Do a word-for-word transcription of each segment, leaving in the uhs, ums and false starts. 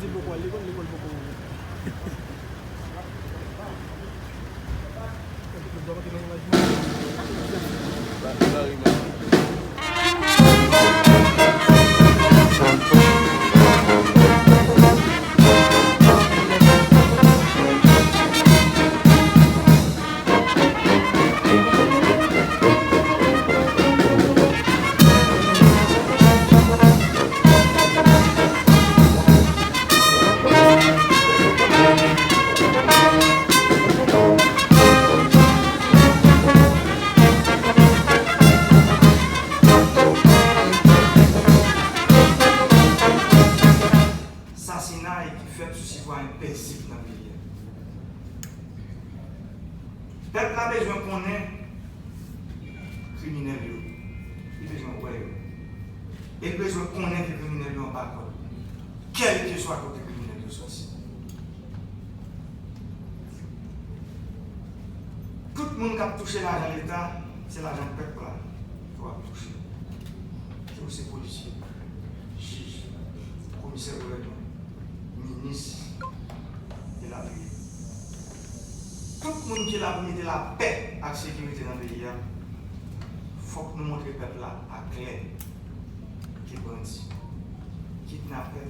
Di l poko al lekòl, lekòl poko. Sasinay ki fèt sou sitwayen pezib nan peyi a. Pèp la bezwen konnen kriminèl yo. Li bezwen wè yo. E li bezwen konnen ke kriminèl yo anba kòd. Kèlkeswa kote kriminèl yo sòti. Tout moun k ap touche lajan Leta, se lajan pèp la ke w ap touche. Ke w se polisye, jij, komisè gouvènman, minis, elatriye. Tout moun ki la pou mete lapè ak sekirite nan peyi a, fòk nou montre pèp la aklè ke bandi, kidnapè,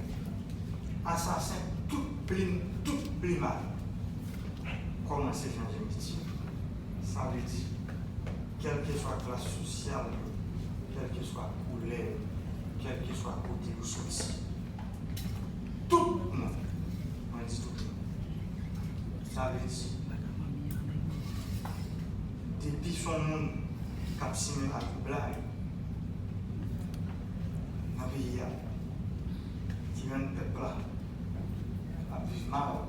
asasen, tout plim, tout plimay kòmanse chanje metye. Sa vle di, kèlkeswa klas sosyal yo, kèlkeswa koulè yo, kèlkeswa kote yo soti, tout moun, mwen di tout moun. Sa vle di, depi se yon moun k ap simen latwoublay nan peyi a, ki rann pèp la ap viv mal,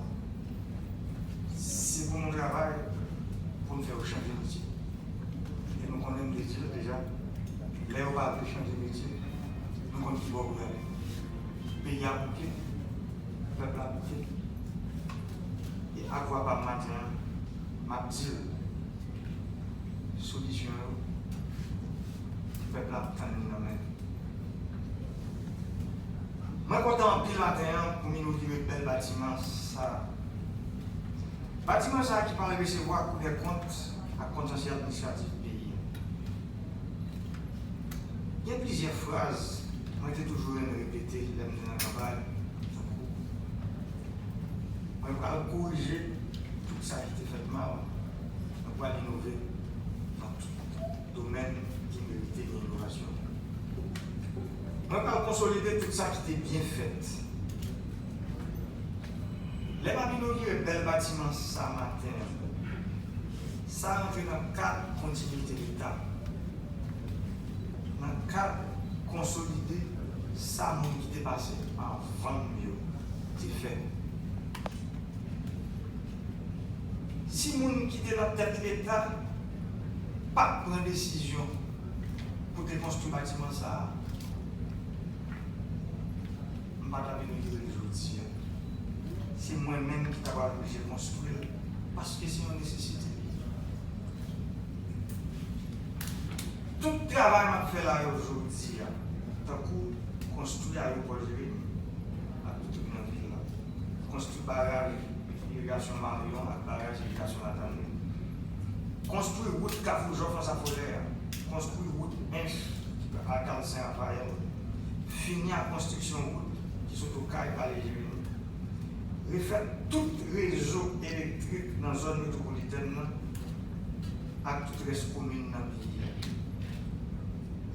se pou nou travay pou n fè yo chanje metye. E nou konnen, m te di l deja, lè yo pa vle chanje metye, nou konn ki bò pou y ale. Peyi a bouke, pèp la bouke. E ak vwa pa m maten an, m ap di l, solisyon yo, pèp la ap tann li nan men. Mwen kontan anpil maten an pou m inogire bèl batiman sa a. Batiman sa a ki pral resevwa Kou dè Kont ak Kontansyè Administratif peyi a. Gen plizyè fraz mwen te toujou renmen repete lè m te nan kanpay, tankou, mwen pral korije tout sa ki te fèt mal, mwen pral inove nan tout domèn ki merite gen inovasyon. Mwen pral konsolide tout sa ki te byen fèt. Lè m ap inogire bèl batiman sa maten an, sa rantre nan kad kontinite Leta, nan kad konsolide sa moun ki te pase anvan m yo te fè. Si moun ki te nan tèt Leta pa t pran desizyon pou te konstwi batiman sa a, m pa t ap inogire l jodi a. Se mwen menm ki ta pral oblije konstwi l, paske se yon nesesite. Tout travay m ap fè la yo jodi a, tankou konstwi ayewopò Jeremi ak tout nan vil la, konstwi baraj irigasyon Marion ak baraj irigasyon Latane, konstwi wout Kafou Jòf Ansa Folè a, konstwi wout Ench ak Al Sen Rafayèl, fini ak konstriksyon wout ki sot Okay prale Jeremi, refè tout rezo elektrik nan zòn metwopolitèn nan ak tout rès komin nan peyi a.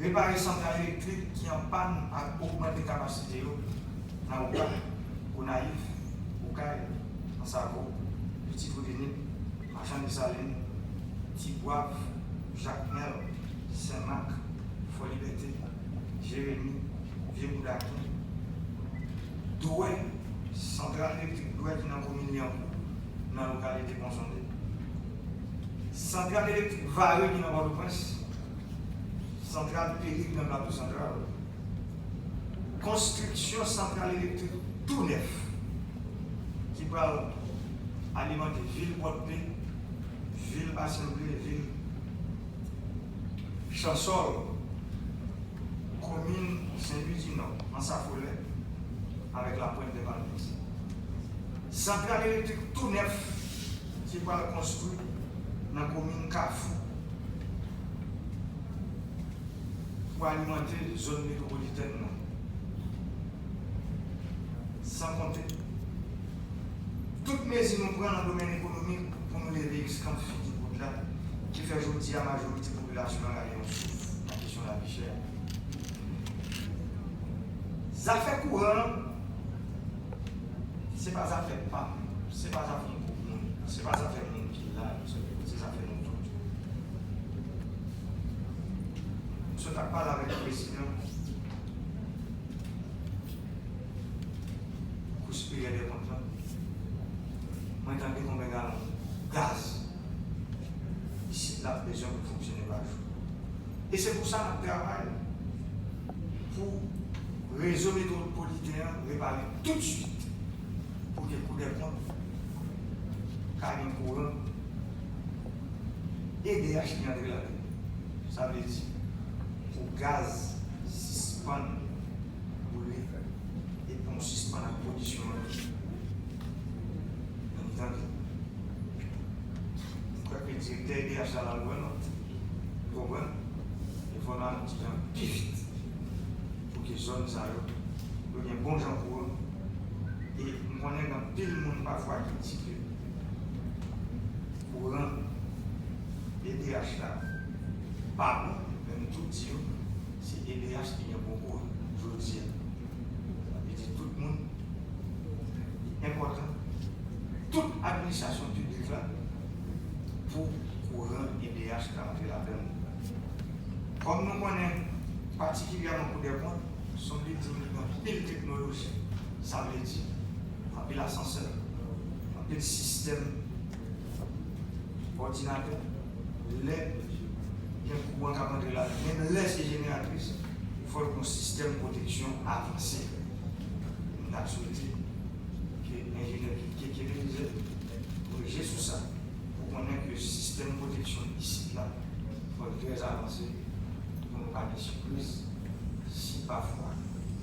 Repare santral elektrik ki an pàn ak ogmante kapasite yo nan Okay, Gonayiv, Okay, Ansavo, Pitit Woudenip, Machan Desalin, Ti Gwav, Jakmèl, Senmak, Fò Libète, Jeremi, Vye Boudaken, Dwè, santral elektrik Dwè ki nan komin Lyankou, nan lokalite Pon Sonde. Santral elektrik Vare ki nan Pòtoprens, santral Perik nan Plato Santral, konstriksyon santral elektrik tou nèf ki pral alimante vil Pòdpe, vil Basen Ble, vil Chansòl, komin Sen Lwi di Nò, Ansa Folè, avec la pointe des palmiers. Santral elektrik tou nèf ki pral konstwi nan komin Kafou pou alimante zòn metwopolitèn nan. San konte tout mezi nou pran nan domèn ekonomik pou nou leve eskanp figi bout la, ki fè jodi a majorite popilasyon an rale yon souf nan kesyon lavi chè a. Zafè kouran an, se pa zafè pa m, se pa zafè yon gwoup moun, se pa zafè moun ki la, se zafè nou tout. M sot ap pale avèk prezidan Kou Siperyè dè Kont lan, mwen tande konbyen galon gaz isit la ap bezwen pou fonksyone pa jou. E se pou sa n ap travay pou rezo metwopoliten an repare toutswit pou ke Kou dè Kont ka gen kouran E D H ki antre ladan l. Sa vle di pou gaz sispann boule e pou nou sispann ak pwodisyon an nan mitan vil. M kwè ke direktè E D H la al wè nòt. Ou konprann? E fò n al yon ti jan pi vit pou ke zòn sa yo, yo gen bon jan kouran. E m konnen gen anpil moun pafwa ki di ke kouran E D H la pa bon, men m tou di yo, se E D H ki gen bon kouran jodi a. Sa vle di tout moun, li enpòtan, tout administrasyon piblik la, pou kouran E D H ka antre ladan l. Kòm nou konnen, patikilyèman Kou dè Kont, se yon bilding ki gen anpil teknoloji, sa vle di anpil asansè, anpil sistèm òdinatè, lè gen kouran k ap antre la, menm lè se jeneratris, fò l gen yon sistèm pwoteksyon avanse. M ta swete ke enjenyè Vilke, ke Belize, korije sou sa, pou konnen ke sistèm pwoteksyon isit la, fò l trè avanse, pou nou pa gen sipriz, si pafwa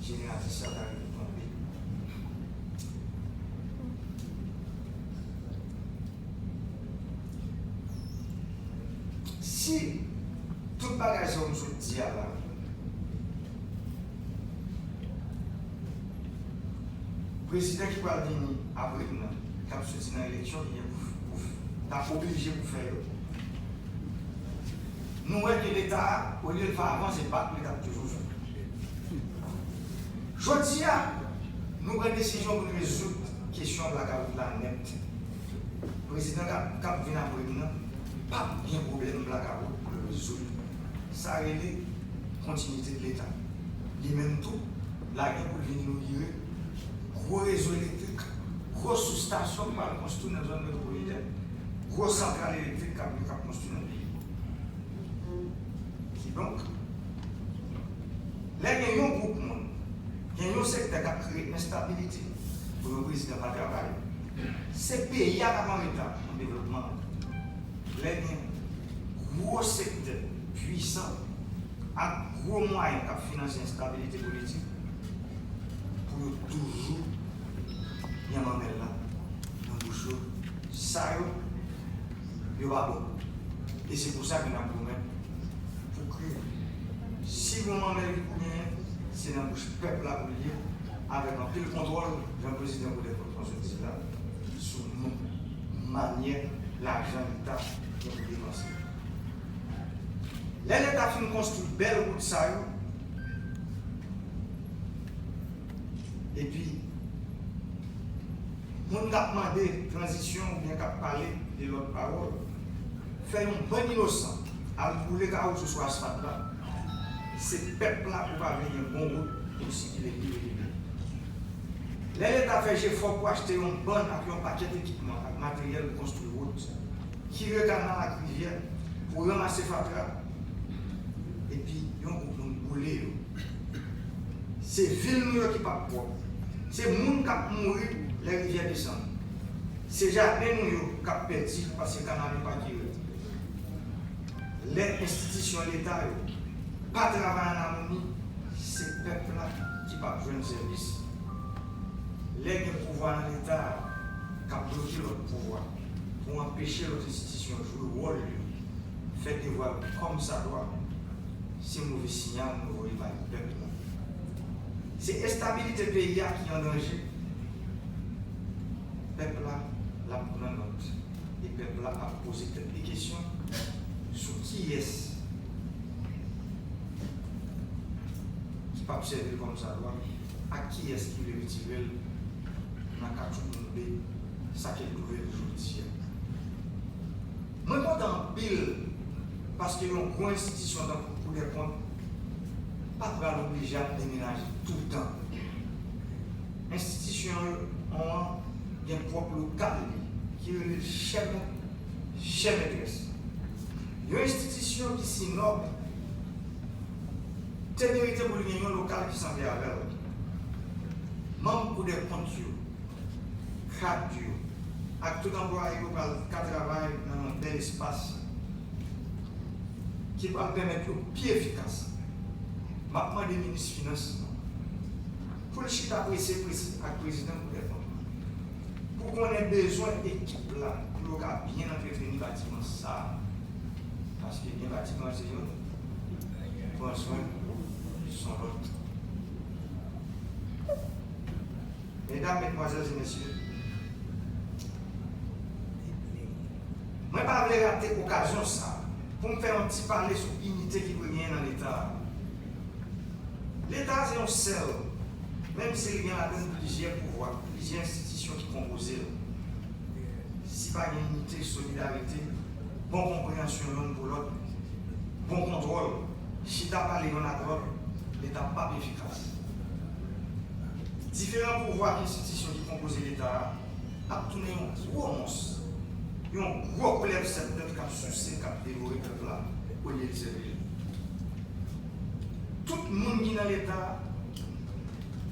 jeneratris la ta rive tonbe. Si tout bagay sa yo m sot di a la, prezidan ki pral vini apre m nan, k ap soti nan eleksyon, ki gen pou, pou, t ap oblije pou fè yo, nou wè ke Leta a, olye l fè avan, se bat li t ap toujou fè. Jodi a, nou pran desizyon pou n rezoud kesyon blakawout la nèt. Prezidan k ap, k ap vin apre m nan p ap gen pwoblèm blakawout pou l rezoud. Sa rele kontinite de Leta. Li menm tou, l a gen pou l vin inogire gwo rezo elektrik, gwo soustasyon k pral konstwi nan zòn metwopolitèn, gwo santral elektrik k ap, k ap konstwi nan peyi. Kidonk, lè gen yon gwoup moun, gen yon sektè k ap kreye enstabilite pou yon prezidan pa travay, se peyi a k ap an reta nan devlopman. Lè gen gwo sektè pwisan ak gwo mwayen k ap finanse enstabilite politik, pou yo toujou gen manmèl la nan bouch yo, sa yo, yo pa bon. E se pou sa ke n ap goumen pou ke si gon manmèl ki pou genyen, se nan bouch pèp la pou l ye, avèk anpil kontwòl, jan prezidan Kou dè Kont lan sot di la, sou manyè lajan Leta gen pou depanse. Lè Leta fin konstwi bèl wout sa yo, epi moun k ap mande tranzisyon oubyen k ap pale de lòt pawòl, fè yon bann inosan al boule kawoutchou sou asfalt la, se pèp la ou pa vle gen bon wout pou sikile libre, libre. Lè Leta fè jefò pou achte yon bann ak yon pakèt ekipman ak materyèl pou konstwi wout, kire kanal ak rivyè, pou ranmase fatra, epi yon gwoup moun boule yo. Se vil nou yo ki p ap pwòp. Se moun k ap mouri lè rivyè desann. Se jaden nou yo k ap pèdi paske kanal yo pa kire. Lè enstitisyon Leta yo pa travay an amoni, se pèp la ki p ap jwenn sèvis. Lè gen pouvwa nan Leta k ap bloke lòt pouvwa pou anpeche lòt enstitisyon jwe wòl yo, fè devwa yo kòmsadwa, se move siyal nou voye bay pèp la. Se estabilite peyi a ki an danje. Pèp la, l ap pran nòt. E pèp la ap poze tèt li kesyon sou kiyès ki p ap sèvi l kòmsadwa, ak kiyès ki vle retire l nan katchouboumbe sa k ap twouve l jodi a. Mwen kontan anpil paske yon gwo enstitisyon tankou Cour des Comptes pa pral oblije ap demenaje toutan. Enstitisyon an gen pwòp lokal li ki rele l chè mèt, chè mètrès. Yon enstitisyon ki si nòb te merite pou l gen yon lokal ki sanble avè l. Manm Cour des Comptes yo, kad yo, ak tout anplwaye yo pral ka travay nan yon bèl espas ki pral pèmèt yo pi efikas. M ap mande minis finans lan pou l chita prese prese ak prezidan Cour des Comptes pou konnen bezwen ekip la pou yo ka byen antreteni batiman sa a. Paske gen batiman se youn, pran swen s on lòt. Medam, medmwazèl e mesye, mwen pa vle rate okazyon sa a pou m fè yon ti pale sou inite ki dwe genyen nan Leta a. Leta a se yon sèl, menm si l gen ladan l plizyè pouvwa, plizyè enstitisyon ki konpoze l. Si pa gen inite, solidarite, bon konpreyansyon youn pou lòt, bon kontwòl, chita pale youn ak lòt, Leta p ap efikas. Diferan pouvwa ak enstitisyon ki konpoze Leta a ap tounen yon gwo mons, yon gwo koulèv sèt tèt k ap souse, k ap devore pèp la, olye l sèvi l. Tout moun ki nan Leta a,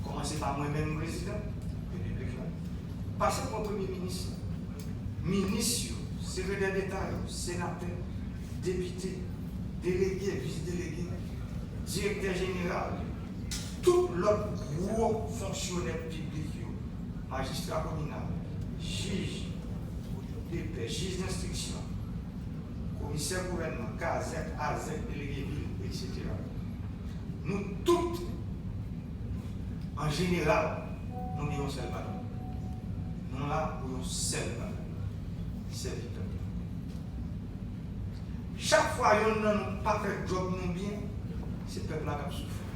kòmanse pa mwen menm prezidan Repiblik la, pase pran premye minis, minis yo, sekretè deta yo, senatè, depite, delege, vis delege, direktè jeneral, tout lòt gwo fonksyonè piblik yo, majistra kominal, jij depè, jij denstriksyon, komisè gouvènman, kazèk, azèk, delege vil, etsetera. Nou tout, an jeneral, nou gen yon sèl patwon. Nou la pou yon sèl bagay, sèvi pèp la. Chak fwa yonn nan nou pa fè djòb nou byen, se pèp la k ap soufri.